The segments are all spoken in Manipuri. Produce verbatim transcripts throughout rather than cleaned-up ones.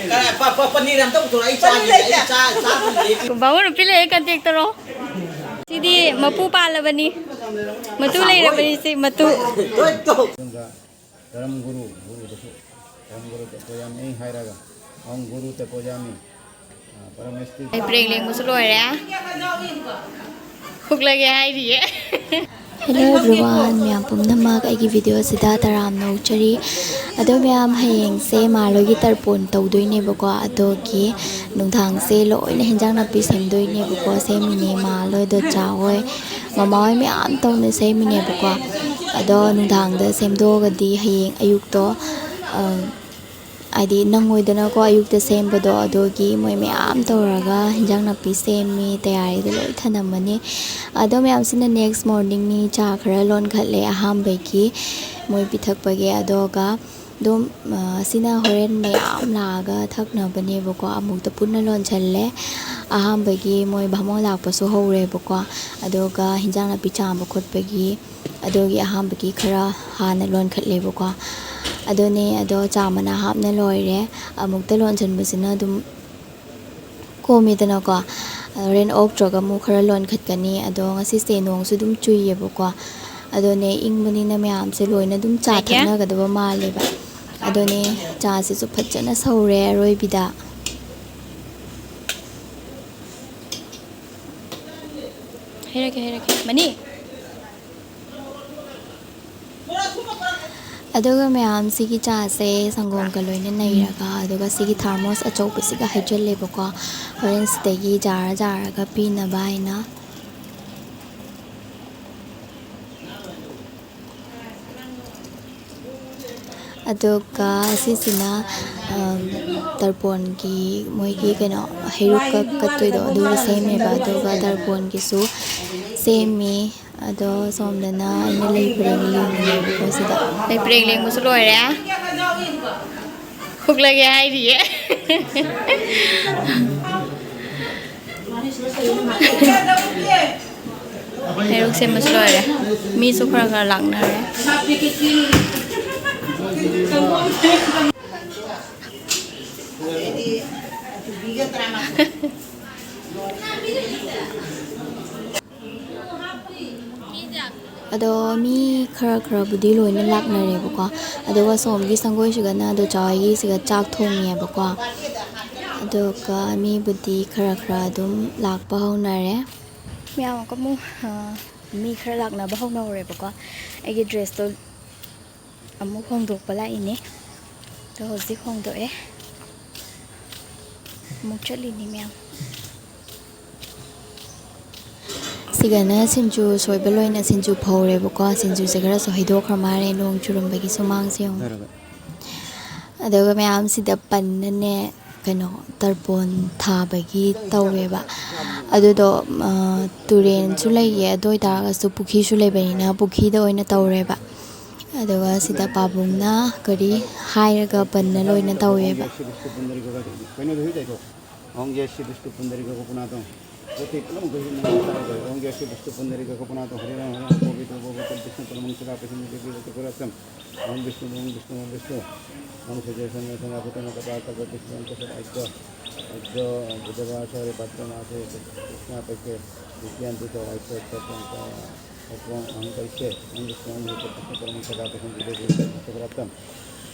ꯀꯅꯥ, ꯄ-, ꯄ-, ꯄꯅꯤꯔ ꯑꯝꯇ ꯄꯨꯊꯣꯔꯛꯑꯣ, ꯑꯩ ꯆꯥꯒꯦ, ꯑꯩ ꯆꯥ-, ꯆꯥ ꯐꯪꯗꯦ꯫ ꯕꯥꯃꯣꯟ ꯅꯨꯄꯤ ꯂꯩꯔꯦ, ꯀꯟꯇꯦꯛ ꯇꯧꯔꯣ꯫ ꯁꯤꯗꯤ ꯃꯄꯨ ꯄꯥꯜꯂꯕꯅꯤ, ꯃꯇꯨ ꯂꯩꯔꯕꯅꯤ, ꯁꯤ ꯃꯇꯨ꯫ ꯃꯇꯨꯡꯗ ꯙꯔꯝ ꯒꯨꯔꯨ, ꯒꯨꯔꯨꯗꯁꯨ ꯙꯔꯝ ꯒꯨꯔꯨ ꯇꯦꯄꯣꯌꯥꯃꯤ ꯍꯥꯏꯔꯒ, ꯑꯣꯝ ꯒꯨꯔꯨ ꯇꯦꯄꯣꯌꯥꯃꯤ꯫ ꯄꯔꯃꯦꯁꯇꯤ꯫ ꯑꯩ ꯄ꯭ꯔꯦꯡ ꯂꯦꯡꯕꯁꯨ ꯂꯣꯏꯔꯦ꯫ ꯍꯨꯛꯂꯒꯦ ꯍꯥꯏꯔꯤꯌꯦ꯫ Hello everyone, ꯃꯌꯥꯝ ꯄꯨꯝꯅꯃꯛ ꯑꯩꯒꯤ video ꯑꯁꯤꯗ ꯇꯔꯥꯝꯅ ꯑꯣꯛꯆꯔꯤ꯫ ꯑꯗꯣ ꯃꯌꯥꯝ, ꯍꯌꯦꯡꯁꯦ ꯃꯥꯂꯣꯏꯒꯤ ꯇꯔꯄꯣꯟ ꯇꯧꯗꯣꯏꯅꯦꯕꯀꯣ꯫ ꯑꯗꯨꯒꯤ ꯅꯨꯡꯗꯥꯡꯁꯦ ꯂꯣꯏꯅ ꯍꯦꯟꯖꯥꯡ ꯅꯥꯄꯤ ꯁꯦꯝꯗꯣꯏꯅꯦꯕꯀꯣ꯫ ꯁꯦꯝꯃꯤꯅꯦ ꯃꯥꯂꯣꯏ, ꯗꯣꯆꯥ ꯍꯣꯏ, ꯃꯃꯥ ꯍꯣꯏ ꯃꯌꯥꯝ ꯇꯧꯅ ꯁꯦꯝꯃꯤꯅꯦꯕꯀꯣ꯫ ꯑꯗꯣ ꯅꯨꯡꯗꯥꯡꯗ ꯁꯦꯝꯗꯣꯛꯑꯒꯗꯤ ꯍꯌꯦꯡ ꯑꯌꯨꯛꯇꯣ, ꯑ, ꯍꯥꯏꯗꯤ ꯅꯪꯉꯣꯏꯗꯅꯀꯣ ꯑꯌꯨꯛꯇ ꯁꯦꯝꯕꯗꯣ꯫ ꯑꯗꯨꯒꯤ ꯃꯣꯏ ꯃꯌꯥꯝ ꯇꯧꯔꯒ ꯍꯤꯟꯖꯥꯡ ꯅꯥꯄꯤ ꯁꯦꯝꯃꯤ, ꯇꯌꯥꯔꯤꯗ ꯂꯣꯏ ꯊꯅꯝꯃꯅꯤ꯫ ꯑꯗꯣ ꯃꯌꯥꯝꯁꯤꯅ next morningꯅꯤ, ꯆꯥ ꯈꯔ ꯂꯣꯟꯈꯠꯂꯦ ꯑꯍꯥꯟꯕꯒꯤ ꯃꯣꯏ ꯄꯤꯊꯛꯄꯒꯤ꯫ ꯑꯗꯨꯒ ꯑꯗꯨꯝ, ꯑ, ꯁꯤꯅ ꯍꯣꯔꯦꯟ ꯃꯌꯥꯝ ꯂꯥꯛꯑꯒ ꯊꯛꯅꯕꯅꯦꯕꯀꯣ꯫ ꯑꯃꯨꯛꯇ ꯄꯨꯟꯅ ꯂꯣꯟꯁꯜꯂꯦ꯫ ꯑꯍꯥꯟꯕꯒꯤ ꯃꯣꯏ ꯚꯥꯃꯣꯟ ꯂꯥꯛꯄꯁꯨ ꯍꯧꯔꯦꯕꯀꯣ꯫ ꯑꯗꯨꯒ ꯍꯤꯟꯖꯥꯡ ꯅꯥꯄꯤ ꯆꯥꯝꯕ ꯈꯣꯠꯄꯒꯤ ꯑꯗꯨꯒꯤ ꯑꯍꯥꯟꯕꯒꯤ ꯈꯔ ꯍꯥꯟꯅ ꯂꯣꯟꯈꯠꯂꯦꯕꯀꯣ꯫ ꯑꯗꯨꯅꯦ, ꯑꯗꯣ ꯆꯥ ꯃꯅꯥ ꯍꯥꯞꯅ ꯂꯣꯏꯔꯦ꯫ ꯑꯃꯨꯛꯇ ꯂꯣꯟꯁꯤꯟꯕꯁꯤꯅ ꯑꯗꯨꯝ ꯀꯣꯝꯃꯦꯗꯅꯀꯣ꯫ ꯍꯣꯔꯦꯟ ꯑꯣꯛꯇ꯭ꯔꯒ ꯑꯃꯨꯛ ꯈꯔ ꯂꯣꯟꯈꯠꯀꯅꯤ꯫ ꯑꯗꯣ ꯉꯁꯤꯁꯦ ꯅꯣꯡꯁꯨ ꯑꯗꯨꯝ ꯆꯨꯏꯌꯦꯕꯀꯣ꯫ ꯑꯗꯨꯅꯦ, ꯏꯪꯕꯅꯤꯅ ꯃꯌꯥꯝꯁꯦ ꯂꯣꯏꯅ ꯑꯗꯨꯝ ꯆꯥ ꯂꯩꯒꯦ? ꯊꯛꯅꯒꯗꯕ ꯃꯥꯜꯂꯦꯕ꯫ ꯑꯗꯨꯅꯦ, ꯆꯥꯁꯤꯁꯨ ꯐꯖꯅ ꯁꯧꯔꯦ ꯑꯔꯣꯏꯕꯤꯗ꯫ ꯍꯩꯔꯛꯀꯦ, ꯍꯩꯔꯛꯀꯦ꯫ ꯃꯅꯤ꯫ ꯑꯗꯨꯒ ꯃꯌꯥꯝ, ꯁꯤꯒꯤ ꯆꯥꯁꯦ ꯁꯪꯒꯣꯝꯒ ꯂꯣꯏꯅ ꯅꯩꯔꯒ, ꯑꯗꯨꯒ ꯁꯤꯒꯤ ꯊꯥꯔꯃꯣꯁ ꯑꯆꯧꯕꯁꯤꯒ ꯍꯩꯖꯤꯜꯂꯦꯕꯀꯣ꯫ ꯍꯣꯔꯦꯟ ꯁꯤꯗꯒꯤ ꯖꯥꯔ ꯖꯥꯔꯒ ꯄꯤꯅꯕ ꯍꯥꯏꯅ꯫ ꯑꯗꯨꯒ ꯁꯤꯁꯤꯅ, ꯑꯝ, ꯇꯔꯄꯣꯟꯒꯤ ꯃꯣꯏꯒꯤ ꯀꯩꯅꯣ ꯍꯩꯔꯨꯛꯀ ꯀꯠꯇꯣꯏꯗꯣ ꯑꯗꯨꯒꯤ ꯁꯦꯝꯃꯦꯕ꯫ ꯑꯗꯨꯒ ꯇꯔꯄꯣꯟꯒꯤꯁꯨ ꯁꯦꯝꯃꯤ꯫ ꯑꯗꯣ ꯁꯣꯝꯗꯅ ꯑꯩꯅ ꯂꯩ ꯄꯔꯦꯡ ꯂꯦꯡꯉꯤꯅꯦꯕꯀꯣ ꯁꯤꯗ꯫ ꯂꯩ ꯄꯔꯦꯡ ꯂꯦꯡꯕꯁꯨ ꯂꯣꯏꯔꯦ꯫ ꯍꯨꯛꯂꯒꯦ ꯍꯥꯏꯔꯤꯌꯦ꯫ ꯍꯩꯔꯨꯛ ꯁꯦꯝꯕꯁꯨ ꯂꯣꯏꯔꯦ꯫ ꯃꯤꯁꯨ ꯈꯔ ꯈꯔ ꯂꯥꯛꯅꯔꯦ꯫ ꯑꯗꯣ ꯃꯤ ꯈꯔ ꯈꯔꯕꯨꯗꯤ ꯂꯣꯏꯅ ꯂꯥꯛꯅꯔꯦꯕꯀꯣ꯫ ꯑꯗꯨꯒ ꯁꯣꯝꯒꯤ ꯁꯪꯒꯣꯏꯁꯤꯒꯅ ꯑꯗꯣ ꯆꯥꯎꯏꯒꯤꯁꯤꯒ ꯆꯥꯛ ꯊꯣꯡꯉꯦꯕꯀꯣ꯫ ꯑꯗꯨꯒ ꯃꯤꯕꯨꯗꯤ ꯈꯔ ꯈꯔ ꯑꯗꯨꯝ ꯂꯥꯛꯄ ꯍꯧꯅꯔꯦ꯫ ꯃꯌꯥꯝ ꯑꯃꯨꯛ, ꯑ, ꯃꯤ ꯈꯔ ꯂꯥꯛꯅꯕ ꯍꯧꯅꯍꯧꯔꯦꯕꯀꯣ꯫ ꯑꯩꯒꯤ ꯗ꯭ꯔꯦꯁꯇꯣ ꯑꯃꯨꯛ ꯍꯣꯡꯗꯣꯛꯄ ꯂꯥꯛꯏꯅꯦ꯫ ꯑꯗꯣ ꯍꯧꯖꯤꯛ ꯍꯣꯡꯗꯣꯛꯑꯦ꯫ ꯑꯃꯨꯛ ꯆꯠꯂꯤꯅꯤ ꯃꯌꯥꯝ꯫ ꯁꯤꯒꯅ ꯁꯤꯡꯖꯨ ꯁꯣꯏꯕ ꯂꯣꯏꯅ ꯁꯤꯡꯖꯨ ꯐꯧꯔꯦꯕꯀꯣ꯫ ꯁꯤꯡꯖꯨꯁꯦ ꯈꯔꯁꯨ ꯍꯩꯗꯣꯛꯈ꯭ꯔ ꯃꯥꯜꯂꯦ, ꯅꯣꯡ ꯆꯨꯔꯝꯕꯒꯤ ꯁꯨꯃꯥꯡꯁꯦ ꯌꯦꯡꯉꯨ꯫ ꯑꯗꯨꯒ ꯃꯌꯥꯝꯁꯤꯗ ꯄꯟꯅꯅꯦ, ꯀꯩꯅꯣ, ꯇꯔꯄꯣꯟ ꯊꯥꯕꯒꯤ ꯇꯧꯋꯦꯕ꯫ ꯑꯗꯨꯗꯣ, ꯑ, ꯇꯨꯔꯦꯟꯁꯨ ꯂꯩꯌꯦ, ꯑꯗꯨ ꯑꯣꯏꯇꯥꯔꯒꯁꯨ ꯄꯨꯈ꯭ꯔꯤꯁꯨ ꯂꯩꯕꯅꯤꯅ ꯄꯨꯈ꯭ꯔꯤꯗ ꯑꯣꯏꯅ ꯇꯧꯔꯦꯕ꯫ ꯑꯗꯨꯒ ꯁꯤꯗ ꯄꯥꯕꯨꯡꯅ ꯀꯔꯤ ꯍꯥꯏꯔꯒ ꯄꯟꯅ ꯂꯣꯏꯅ ꯇꯧꯋꯦꯕ꯫ ꯀꯩꯅꯣꯗꯨ ꯍꯧꯖꯤꯛ ꯇꯧꯔꯣ꯫ ॐ जय श्री विष्णु पुंडरीक गोपनाथं। ꯄꯣꯠ ꯆꯩ ꯄꯨꯝꯅꯃꯛ ꯀꯩꯁꯨ ꯃꯉꯥ ꯇꯔꯥ ꯑꯣꯏ꯫ ॐ जय श्री विष्णु पुंडरीक गोपनाथं। हरे राम हरे राम। पवित्र पवित्र विष्णु परमं सदा प्रसन्न देवी चतुरासम। ॐ विष्णु ॐ विष्णु ॐ विष्णु। ॐ सुजय संजय संगापुत्र कपाल कल्प विष्णु अंक सदा अद्य। अद्य बुधवासरे भाद्रमासे कृष्णापक्षे द्वितीयांति च वाइफ अहं करिष्ये। ॐ विष्णु ॐ विष्णु परमं सदा प्रसन्न देवी चतुरासम।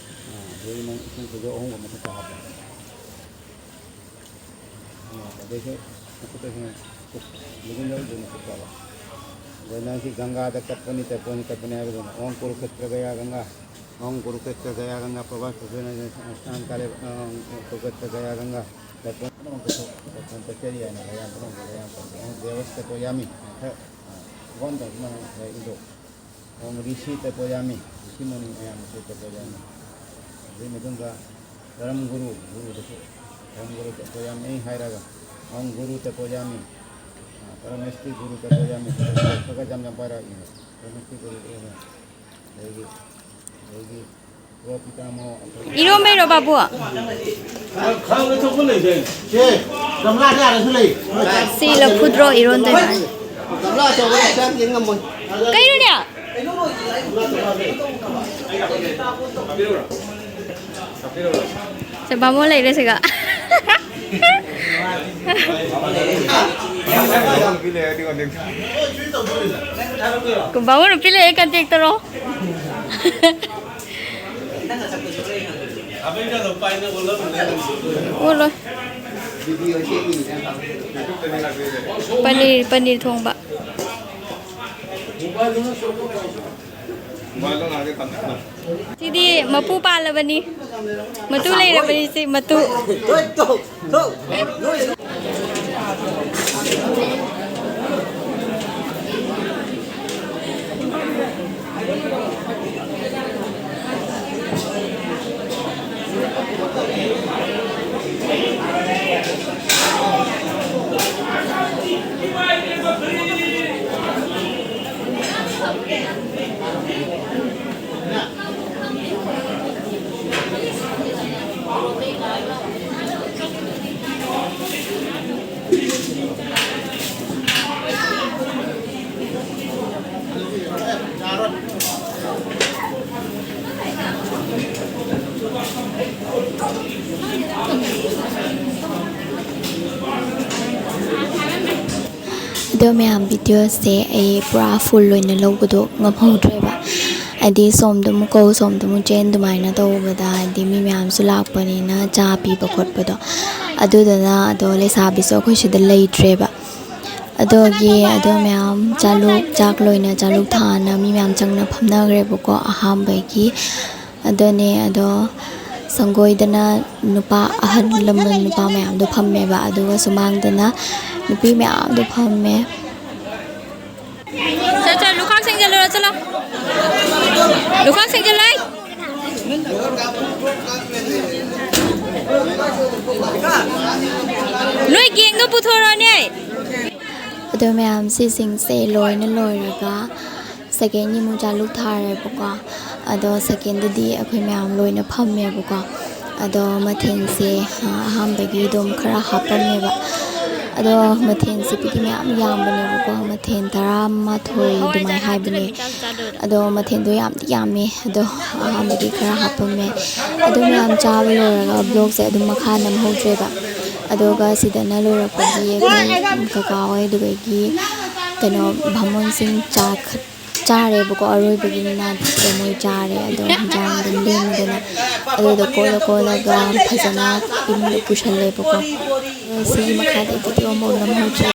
ꯍꯧꯖꯤꯛ ꯅꯪ ꯏꯁꯤꯡ ꯈꯨꯗꯣ ꯑꯍꯨꯝꯒ ꯃꯊꯛꯇ ꯍꯥꯞꯄꯣ꯫ ꯑꯗꯩꯁꯨ ꯃꯈꯨꯠꯇꯁꯨ ꯂꯨꯒꯨꯝ ꯌꯥꯎꯗꯣꯏꯅꯤ ꯈꯨꯠꯇ꯫ ꯑꯗꯣ ꯅꯪꯁꯤ ꯒꯪꯒꯥꯗ ꯀꯠꯄꯅꯤ, ꯇꯠꯄꯅꯤ, ꯀꯠꯄꯅꯤ ꯍꯥꯏꯕꯗꯨꯅ, ॐ कुरुक्षेत्र गया गंगा, ॐ कुरुक्षेत्र गया गंगा प्रवाह स्नान काले, ॐ कुरुक्षेत्र गया गंगा तत्व ꯆꯠꯆꯔꯤ ꯍꯥꯏꯅ ꯃꯌꯥꯝ ꯄꯨꯝꯅꯃꯛ ꯃꯌꯥꯝ ꯇꯧꯖꯩ꯫ ॐ देवस्य तर्पयामि, ꯈꯔ ꯋꯥꯝ ꯇꯧꯗꯨꯅ ꯈꯔ ꯏꯪꯊꯣꯛ꯫ ॐ ऋषि तर्पयामि, ऋषि मुनि ꯃꯌꯥꯝ ꯑꯁꯤ तर्पयामि꯫ ꯑꯗꯨꯒꯤ ꯃꯇꯨꯡꯗ धर्म गुरु, गुरुꯗꯁꯨ धर्म गुरु तर्पयामि ꯑꯩ ꯍꯥꯏꯔꯒ, ॐ गुरु तर्पयामि, परमेष्ठी गुरु तर्पयामि, ꯈꯔ ꯈꯔ ꯌꯥꯝ ꯌꯥꯝ ꯄꯥꯏꯔꯛꯏꯅꯦ꯫ परमेष्ठी गुरु ꯑꯗꯒꯤ, ꯑꯗꯒꯤ ꯄ꯭ꯔꯣ ꯄꯤꯇꯥꯃꯣ ꯑꯩꯈꯣꯏ ꯏꯔꯣꯝꯕꯩꯔꯣ, ꯕꯥꯕꯨ? ꯈꯥꯡꯗ ꯊꯣꯛꯄ ꯂꯩꯗꯥꯏꯅꯦ? ꯁꯦ, ꯒꯝꯂꯥꯗ ꯌꯥꯔꯁꯨ ꯂꯩ꯫ ꯁꯤ ꯂꯐꯨꯗ꯭ꯔꯣ ꯏꯔꯣꯟꯗꯣꯏ ꯃꯥꯜꯂꯦ꯫ ꯒꯝꯂꯥ ꯑꯆꯧꯕꯗ ꯆꯥꯛ ꯌꯦꯡ ꯉꯝꯃꯣꯏ꯫ ꯀꯩꯅꯣꯅꯦ? ꯁꯦ, ꯕꯥꯃꯣꯟ ꯂꯩꯔꯦ ꯁꯤꯒ꯫ ꯕꯥꯃꯣꯟ ꯅꯨꯄꯤ ꯂꯩꯔꯦ, contact ꯇꯧꯔꯣ꯫ ꯑꯣꯠꯂꯣꯏ꯫ ꯄꯅꯤꯔ, ꯄꯅꯤꯔ ꯊꯣꯡꯕ꯫ ꯁꯤꯗꯤ ꯃꯄꯨ ꯄꯥꯜꯂꯕꯅꯤ꯫ ꯃꯇꯨ ꯂꯩꯔꯕꯅꯤ ꯁꯤ, ꯃꯇꯨ꯫ ꯑꯗꯣ ꯃꯌꯥꯝ, videoꯁꯦ ꯑꯩ ꯄꯨꯔꯥ full ꯑꯣꯏꯅ ꯂꯧꯕꯗꯣ ꯉꯝꯍꯧꯗ꯭ꯔꯦꯕ꯫ ꯍꯥꯏꯗꯤ ꯁꯣꯝꯗ ꯑꯃꯨꯛ ꯀꯧ, ꯁꯣꯝꯗ ꯑꯃꯨꯛ ꯆꯦꯟ, ꯑꯗꯨꯃꯥꯏꯅ ꯇꯧꯕꯗ ꯍꯥꯏꯗꯤ ꯃꯤ ꯃꯌꯥꯝꯁꯨ ꯂꯥꯛꯄꯅꯤꯅ ꯆꯥ ꯄꯤꯕ ꯈꯣꯠꯄꯗꯣ꯫ ꯑꯗꯨꯗꯨꯅ ꯑꯗꯣ ꯂꯩꯁꯥꯕꯤꯁꯨ ꯑꯩꯈꯣꯏ ꯁꯤꯗ ꯂꯩꯇ꯭ꯔꯦꯕ꯫ ꯑꯗꯨꯒꯤ ꯑꯗꯣ ꯃꯌꯥꯝ ꯆꯥꯂꯨꯛ, ꯆꯥꯛ ꯂꯣꯏꯅ ꯆꯥꯂꯨꯛ ꯊꯥꯅ ꯃꯤ ꯃꯌꯥꯝ ꯆꯪꯅ ꯐꯝꯅꯈ꯭ꯔꯦꯕꯀꯣ ꯑꯍꯥꯝꯕꯒꯤ꯫ ꯑꯗꯨꯅꯦ ꯑꯗꯣ ꯁꯪꯒꯣꯏꯗꯅ ꯅꯨꯄꯥ ꯑꯍꯜ ꯂꯃꯟ ꯅꯨꯄꯥ ꯃꯌꯥꯝꯗꯣ ꯐꯝꯃꯦꯕ, ꯑꯗꯨꯒ ꯁꯨꯃꯥꯡꯗꯅ ꯅꯨꯄꯤ ꯃꯌꯥꯝꯗꯣ ꯐꯝꯃꯦ꯫ ꯆꯠ, ꯆꯠ, ꯂꯨꯈꯥꯛ ꯁꯦꯡꯖꯜꯂꯨꯔꯣ, ꯆꯠꯂꯣ꯫ ꯂꯨꯈꯥꯛ ꯁꯦꯡꯖꯜꯂꯣ ꯑꯩ꯫ ꯅꯣꯏ gangꯗꯣ ꯄꯨꯊꯣꯔꯛꯑꯣꯅꯦ꯫ ꯑꯗꯣ ꯃꯌꯥꯝ ꯁꯤꯁꯤꯡꯁꯦ ꯂꯣꯏꯅ ꯂꯣꯏꯔꯒ secondꯒꯤ ꯑꯃꯨꯛ ꯆꯥꯂꯨꯛ ꯊꯥꯔꯦꯕꯀꯣ꯫ ꯑꯗꯣ secondꯗꯗꯤ ꯑꯩꯈꯣꯏ ꯃꯌꯥꯝ ꯂꯣꯏꯅ ꯐꯝꯃꯦꯕꯀꯣ꯫ ꯑꯗꯣ ꯃꯊꯦꯜꯁꯦ, ꯑ, ꯑꯍꯥꯟꯕꯒꯤ ꯑꯗꯨꯝ ꯈꯔ ꯍꯥꯞꯄꯝꯃꯦꯕ꯫ ꯑꯗꯣ ꯃꯊꯦꯜꯁꯤꯕꯨꯗꯤ ꯃꯌꯥꯝ ꯌꯥꯝꯕꯅꯦꯕꯀꯣ, ꯃꯊꯦꯜ ꯇꯔꯥꯃꯥꯊꯣꯏ ꯑꯗꯨꯃꯥꯏꯅ ꯍꯥꯏꯕꯅꯦ꯫ ꯑꯗꯣ ꯃꯊꯦꯜꯗꯣ ꯌꯥꯝꯗꯤ ꯌꯥꯝꯃꯦ꯫ ꯑꯗꯣ ꯑꯍꯥꯟꯕꯒꯤ ꯈꯔ ꯍꯥꯞꯄꯝꯃꯦ꯫ ꯑꯗꯨ ꯃꯌꯥꯝ ꯆꯥꯕ ꯂꯣꯏꯔꯒ ꯕ꯭ꯂꯣꯛꯁꯦ ꯑꯗꯨꯝ ꯃꯈꯥ ꯅꯝꯍꯧꯗ꯭ꯔꯦꯕ꯫ ꯑꯗꯨꯒ ꯁꯤꯗꯅ ꯂꯣꯏꯔꯛꯄꯒꯤ ꯑꯩꯈꯣꯏ ꯀꯀꯥ ꯍꯣꯏ ꯑꯗꯨꯗꯒꯤ ꯀꯩꯅꯣ ꯚꯥꯃꯣꯟꯁꯤꯡ ꯆꯥ ꯆꯥꯔꯦꯕꯀꯣ꯫ ꯑꯔꯣꯏꯕꯒꯤꯅꯤꯅ ꯑꯗꯨꯗ ꯃꯣꯏ ꯆꯥꯔꯦ꯫ ꯑꯗꯣ ꯍꯤꯟꯖꯥꯡ ꯑꯗꯨꯝ ꯂꯦꯝꯃꯤꯗꯅ ꯑꯗꯨꯗꯣ ꯀꯣꯠꯂ ꯀꯣꯠꯂꯒ ꯐꯖꯅ ꯏꯃꯨꯡꯗ ꯄꯨꯁꯜꯂꯦꯕꯀꯣ꯫ ꯑꯗꯣ ꯁꯤꯒꯤ ꯃꯈꯥꯗ ꯚꯤꯗꯤꯑꯣ ꯑꯃꯐꯥꯎ ꯅꯝꯍꯧꯗ꯭ꯔꯦ꯫